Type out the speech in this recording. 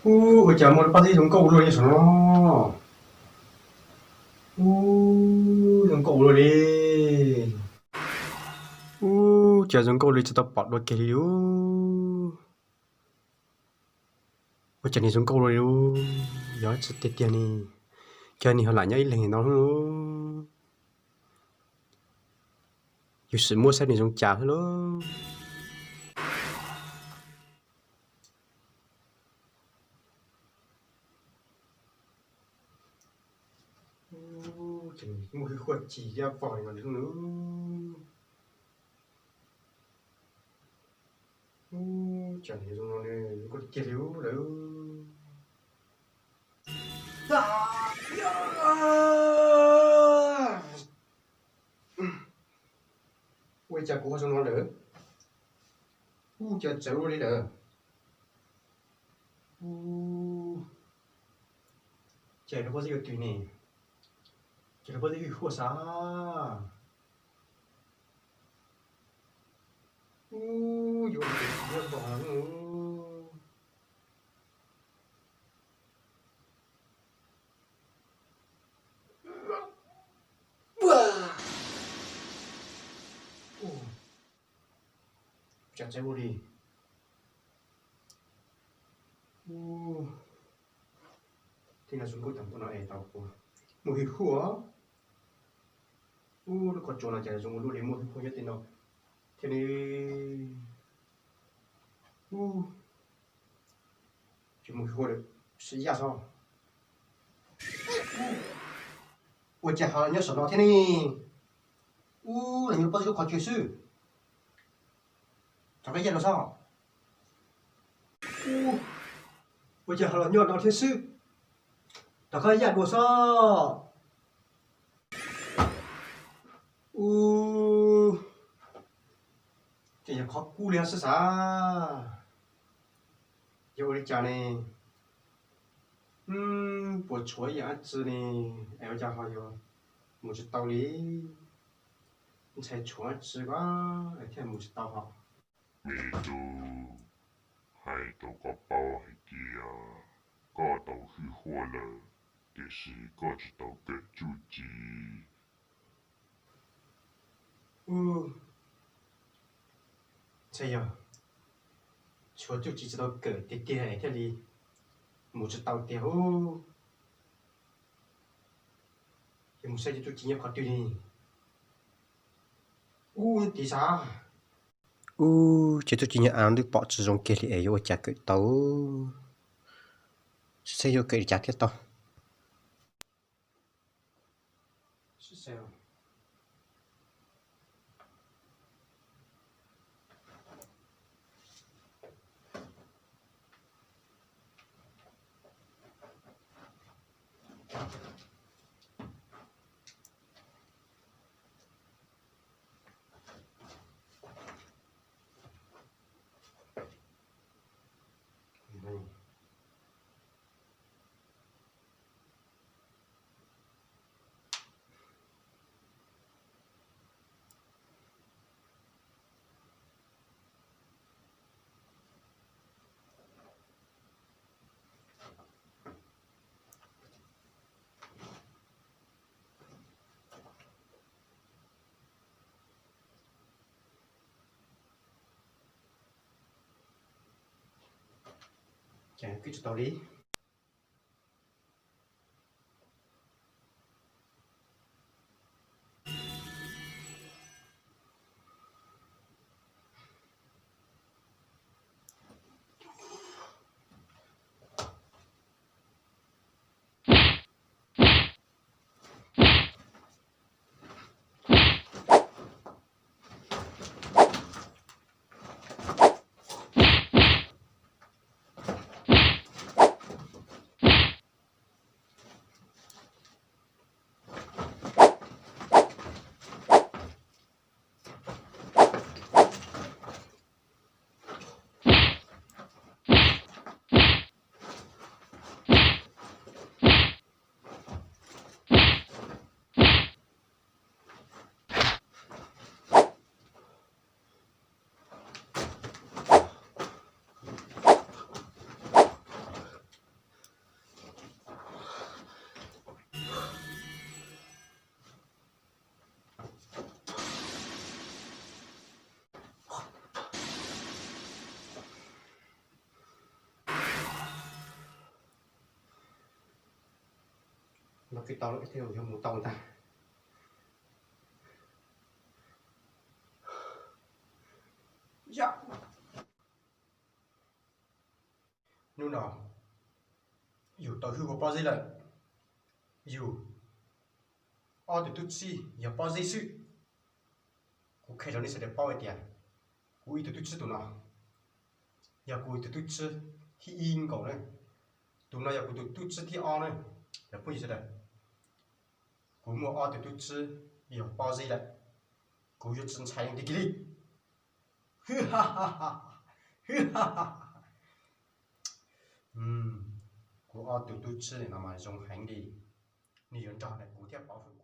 Ub, ua cas muaj lub paj xib zoo nkauj ua luaj li saum no? Ub, zoo nkauj ua luaj li. Ub, cas zoo nkauj li tsis tau pom dua kiag li ub. Ua cas nws zoo nkauj luaj li ub, yog tsis tiag tiag ne, cas nws ho lam nyob ib leeg no. Yus sim muab saib nws zoo cas xwb lauj. Muaj hwj huaj ci liab vog li no li ub. Ub, cas nws zoo no ne, zoo nkauj tiag tiag li ub lawm. Ua cas kuv ho zoo no lawm? Ub, cas txawv ua li lawm. Ub, cas lub pob zeb yuav twg ne? Cas lub pob zeb hwj huaj xav. Ub, yuav ua li cas npog. Cas txawv ua li. Ub, tej no zoo nkauj tag npaum no es tau muaj hwj huaj. Ub, lub qhov tsua no cas zoo ua luaj li muaj hwj huaj nyob tej no thiab ne. Ub, tsis muaj hwj huaj lawm, siv yaj xwb. Ua cas ho nyob saum no thiab ne? Ub, los nyob lub pob zeb lub qhov tsua xwb. Rov qab yaj dua xwb. Ua cas ho los nyob no thiab xwb. Rov qab yaj dua xwb. Ub, ces yog qhov kub li xwb xav. Yog ua li cas ne? Puas tshuav ib yam dab tsi ne, es ua cas ho yuav mus tsis tau li? Ntshai tshuav dab tsi thiaj mus tsis tau hos. Me tub, hais rau koj paub hais tias koj tau hwj huaj lawm, tiam sis koj tsis tau kawm txuj ci. Ntshai yog tshuav txuj ci tsis tau kawm tiag tiag es thiaj li mus tsis tau tiag ub. Yog mus saib cov txuj ci nyob qhov twg li. Ub, tiv xav. Ub, ces txuj ci nyob av no twb pom tsis zoo kiag li es yuav ua cas kawm tau. Saib yuav kawm li cas thiaj tau. Ces kwv tsis tau li. Tau lawm, yog mus tau ntag. Hnub no yus tau hwj ua Pob Zeb lawm. Yus ob tug tub txib yog Pob Zeb xwb. Kuv qhia rau nej sawv daws paub hais tias kuv ib tug tub txib tus no yog kuv ib tug tub txib thib ib nkaus na. Tus no yog kuv tus tub txib thib ob na. Cov phooj ywg sawv daws, kuv muaj ob tug tub txib yog Pob Zeb lawm. Kuv yuav tsis ntshai leej twg kiag li. Kuv ob tug tub txib no mas zoo heev li. Nws yuav nrog ntawm kuv thiab pov hwm.